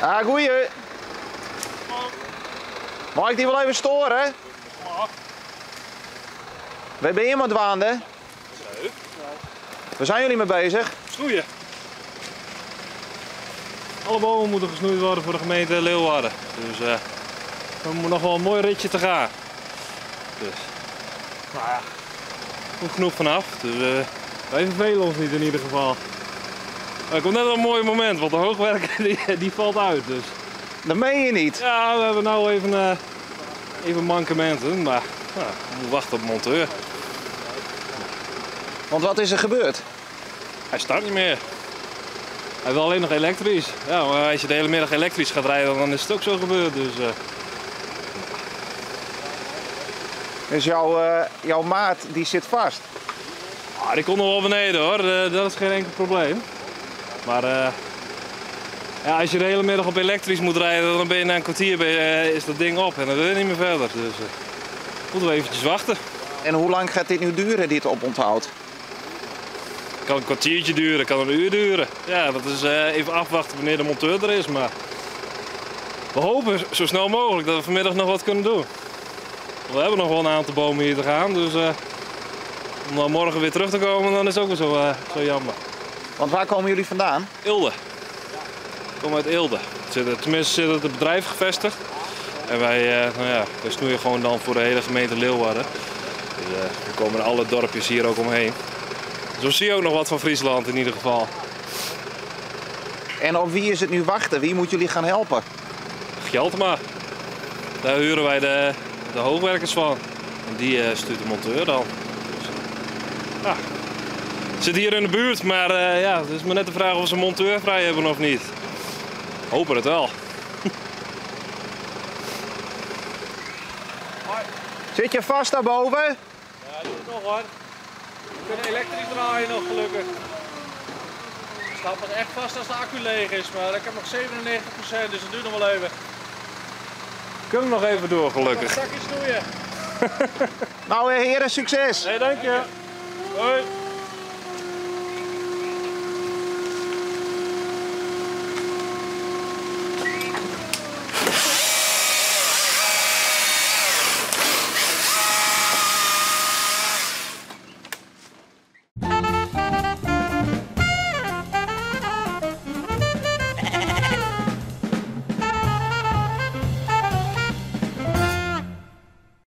Ah, goeie. Mei ik dy wol even stoaren? Wêr binne je mei dwaande? Waar zijn jullie mee bezig? Snoeien. Alle bomen moeten gesnoeid worden voor de gemeente Leeuwarden. Dus we moeten nog wel een mooi ritje te gaan. Dus, nou ja, komt genoeg vanaf. Dus wij vervelen ons niet in ieder geval. Maar het komt net op een mooi moment, want de hoogwerker die valt uit. Dus. Dat meen je niet? Ja, we hebben nou even mankementen, maar nou, we moeten wachten op de monteur. Want wat is er gebeurd? Hij start niet meer. Hij wil alleen nog elektrisch. Ja, maar als je de hele middag elektrisch gaat rijden, dan is het ook zo gebeurd. Dus. Dus jouw maat die zit vast? Ah, die komt nog wel beneden hoor, dat is geen enkel probleem. Maar ja, als je de hele middag op elektrisch moet rijden, dan ben je na een kwartier is dat ding op en dan wil je niet meer verder. Dus moeten we eventjes wachten. En hoe lang gaat dit nu duren, dit oponthoud? Het kan een kwartiertje duren, kan een uur duren. Ja, dat is even afwachten wanneer de monteur er is. Maar we hopen zo snel mogelijk dat we vanmiddag nog wat kunnen doen. We hebben nog wel een aantal bomen hier te gaan, dus om dan morgen weer terug te komen, dan is het ook weer zo jammer. Want waar komen jullie vandaan? Eelde. Ik kom uit Eelde. Tenminste zit het bedrijf gevestigd. En wij snoeien gewoon dan voor de hele gemeente Leeuwarden. Dus we komen in alle dorpjes hier ook omheen. Dus we zien ook nog wat van Friesland in ieder geval. En op wie is het nu wachten? Wie moet jullie gaan helpen? Gjaltema. Daar huren wij de hoogwerkers van. En die stuurt de monteur dan. Dus, ja. Zit hier in de buurt, maar het is maar net de vraag of ze een monteur vrij hebben of niet. Hopen het wel. Zit je vast daarboven? Ja, doe het nog hoor. We kunnen elektrisch draaien nog gelukkig. Het staat pas echt vast als de accu leeg is, maar ik heb nog 97%, dus het duurt nog wel even. Kunnen we nog even door gelukkig. Straks snoeien. Nou heren, succes! Hey, dank je. Hoi.